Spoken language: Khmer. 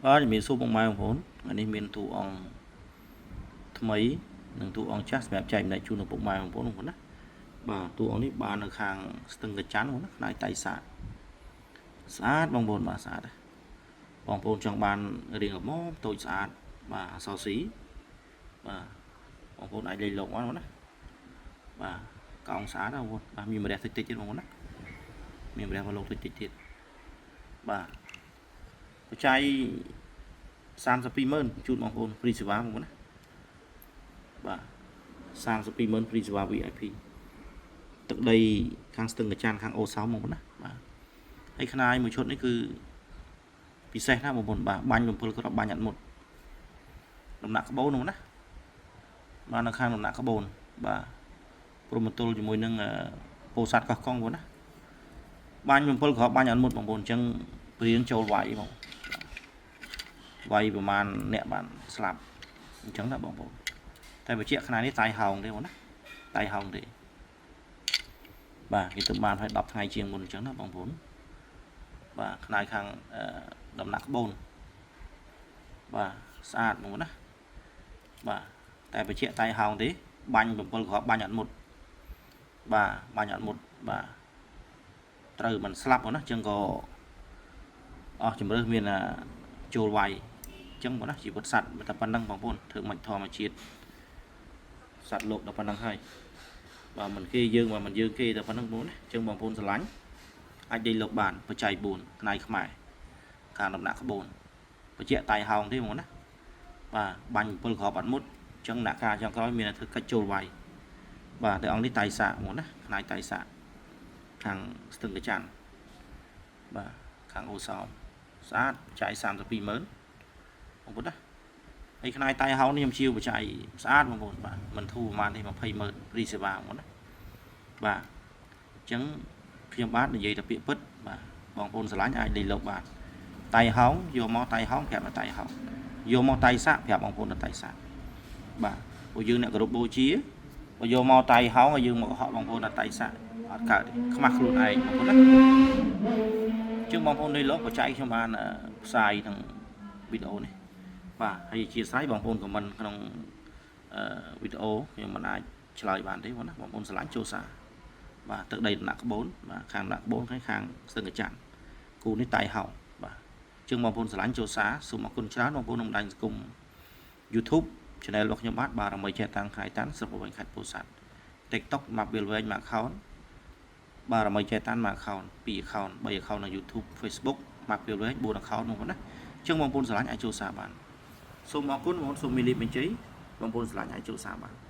បាទជំរាបសួរពុកម៉ែបងប្អូនថ្ងៃនេះមានតួអង្គថ្មីនិងតួអង្គចាស់សម្រាប់ចែករំលែកជូនដល់ពុកម៉ែបងប្អូនបងប្អូនណាបាទតួអង្គនេះបាននៅខាងស្ទឹងកញ្ចាន់បងណាផ្នែកតៃសាស្អាតបងប្អូនបាទស្អាតបងប្អូនចង់បានរៀងល្មមតូចស្អាតបាទអសរស៊ីបាទបងប្អូនអាចលេងលោកបានបងណាបាទកោងស្អាតណាបងប្អូនបាទមានម្រះតិចតិចទៀតបងប្អូនណាមានម្រះមកលោកតិចតិចទៀតបាទបច្ច័យ 320000ជូនបងប្អូន free សេវាបងប្អូនណាបាទ320000 free សេវា VIP ទឹកដីខាងស្ទឹងកញ្ចានខាងអូសោមបងប្អូនណាបាទហើយខ្នាយមួយឈុតនេះគឺពិសេសណាស់បងប្អូនបាទបាញ់7គ្រាប់បាញ់អត់មុតដំណាក់ក្បូននោះណាបាទនៅខាងដំណាក់ក្បូនបាទព្រមបន្ទល់ជាមួយនឹងពោធិ៍សាត់កោះកុងបងប្អូនណាបាញ់7គ្រាប់បាញ់អត់មុតបងប្អូនអញ្ចឹងព្រៀងចូលវាយបងវាយប្រហែលអ្នកបានស្លាប់អញ្ចឹងណាបងប្អូនតែបញ្ជាក់ខ្នាយនេះតៃហោងទេបងណាតៃហោងទេបាទគេទៅបានហើយ10ថ្ងៃជាងមុនអញ្ចឹងណាបងប្អូនបាទខ្នាយខាងដំណាក់ក្បូនបាទស្អាតបងប្អូនណាបាទតែបញ្ជាក់តៃហោងទេបាញ់7គ្រាប់បាញ់អត់មុតបាទបាញ់អត់មុតបាទត្រូវមិនស្លាប់បងណាអញ្ចឹងក៏អស់ជំរឿសមានចូលវាយអញ្ចឹងបងណាជីវិតសត្វតែប៉ុណ្្នឹងបងប្អូនធ្វើមិនធម្មជាតិសត្វលោកដល់ប៉ុណ្្នឹងហើយបាទមិនគេយើងបាទមិនយើងគេតែប៉ុណ្្នឹងបងប្អូនណាអញ្ចឹងបងប្អូនស្រឡាញ់អាចដេកលោកបានបច្ច័យ4ផ្នែកខ្មែរការដំណាក់ក្បូនបច្ចៈតៃហោងទេបងប្អូនណាបាទបាញ់7គ្រាប់អត់មុតអញ្ចឹងអ្នកការចុងក្រោយមានតែធ្វើកិច្ចចូលវាយបាទតែអង្គនេះតៃសាកបងប្អូនណាផ្នែកតៃសាកខាងស្ទឹងកញ្ចាន់បាទខាងអូសោមស្អាតចាយ320000បងប្អូនណាហើយខ្នាយតៃហោនេះខ្ញុំជាបច្ច័យស្អាតបងប្អូនបាទមិនធូរប្រហែលទេ200,000 free សេវាបងប្អូនណាបាទអញ្ចឹងខ្ញុំបាទនិយាយតែពាក្យពិតបាទបងប្អូនស្រឡាញ់អាចលេងលោកបានតៃហោងយកមកតៃហោងប្រាប់ដល់តៃហោងយកមកតៃសាក់ប្រាប់បងប្អូនដល់តៃសាក់បាទព្រោះយើងអ្នកគោរពបូជាបើយកមកតៃហោងឲ្យយើងមកកុហកបងប្អូនដល់តៃសាក់អត់កើតទេខ្មាស់ខ្លួនឯងបងប្អូនណាជាងបងប្អូនលេងលោកបច្ច័យខ្ញុំបានផ្សាយក្នុងវីដេអូនេះបាទហើយជាស្រ័យបងប្អូន comment ក្នុងវីដេអូខ្ញុំមិនអាចឆ្លើយបានទេបងណាបងប្អូនស្រឡាញ់ចូលសារបាទទឹកដីដំណាក់ក្បូនបាទខាងដំណាក់ក្បូនខាងខាងស្ទឹងកញ្ចាន់គូនេះតៃហោបាទជាងបងប្អូនស្រឡាញ់ចូលសារសូមអរគុណច្រើនបងប្អូនក្នុងបណ្ដាញសង្គម YouTube Channel របស់ខ្ញុំបាទបារមីចេះតាំងខៃតាន់ស្រុកវែងខេត្តពោធិ៍សាត់ TikTok ម៉ាប់វាលវែងមួយ account បារមីចេះតាន់មួយ account 2 account 3 account នៅ YouTube Facebook ម៉ាប់វាលវែង4 account បងប្អូនណាជាងបងប្អូនស្រឡាញ់អាចចូលសារបានសូមអរគុណបងប្អូនសូមមានលៀបបញ្ជ័យបងប្អូនស្រឡាញ់អាចចូលសារបាន។